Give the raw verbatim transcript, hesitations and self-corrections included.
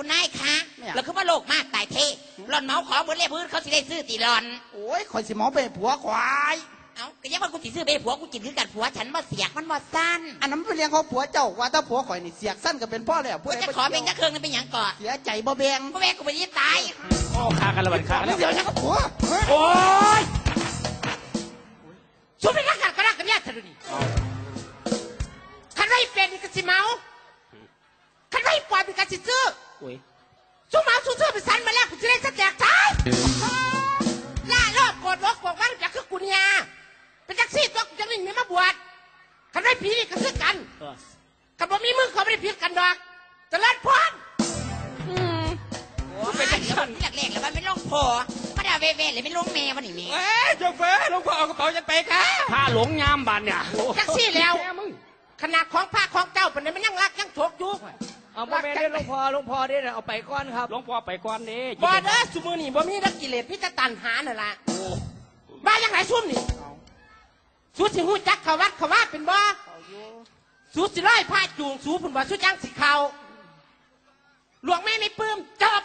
คุณนายคะ ไม่อยาก เราคือว่าโลกมากตายเท่ หล่อนเหมาของหมดเลย พื้นเขาสิได้ซื้อตีหล่อน โอ้ย ข่อยสิเหมาไปให้ผัวข่อย เอ้า ก็ยังว่ากูสิซื้อไปให้ผัวกูกินคือกัน ผัวฉันบ่เสียกมันบ่สั้น อันนั้นมันเป็นเรื่องของผัวเจ้า ว่าแต่ผัวข่อยนี่เสียกสั้นก็เป็นพ่อแล้ว ผัว กูจะขอแบ่งจักเครื่องนึงเป็นหยังก่อน เสียใจบ่แบ่ง บ่แบ่งกูไปนี่ตาย โอ้ ฆ่ากันละบัด ฆ่ากัน เดี๋ยวยังกับผัว โอ้ย สู้เป็นรักกันก็รักกันเนี่ยเถอะดูนี่ คันว่าอีเปรตนี่ก็สิเหมา คันว่าอีปอบนี่ก็สิซื้อ โอ้ย สู้เหมาสู้ซื้อไปสันมาแล้ว กูจะได้สะแตกตาย ล่าโลภโกรธหลงปกวังจากคือกูเนี่ย เป็นจักซี่ตัวกูจะไม่มีมาบวช คันว่าผีนี่ก็คือกัน เออ คันบ่มีมึงเขาไม่ได้ผิดกันดอก เจริญพร อืม โอ้ย เป็นจังซั่น เดี๋ยวมันแรกๆแล้วมันไม่ลงพอ มาด่าเว่ๆเลยไม่ลงแม่วันนี้แม่ เอ้ย เจ้าเฟ้ย หลวงพ่อเอากระเป๋าฉันไปค่ะ พระหลงยามบาดเนี่ย จักซี่แล้ว แม่มึง ขนาดของพระของเจ้าปานนี้มันยังลักยังฉกอยู่ เอาบ่แม่นเด้อหลวงพ่อ หลวงพ่อเด้อ เอาไปก่อนครับ หลวงพ่อไปก่อนเด้ บ่เด้อ ซุมื้อนี้บ่มีเด้อกิเลส มีแต่ตัณหานั่นล่ะ โอ้ ว่าจั่งใดซุมนี่ เอา สูสิฮู้จักเข้าวัดเข้าวาเป็นบ่ เอาอยู่ สูสิร้อยพระจูงสูพุ่นบ่ สูจั่งสิเข้า หลวงแม่ไม่ปลื้ม จบ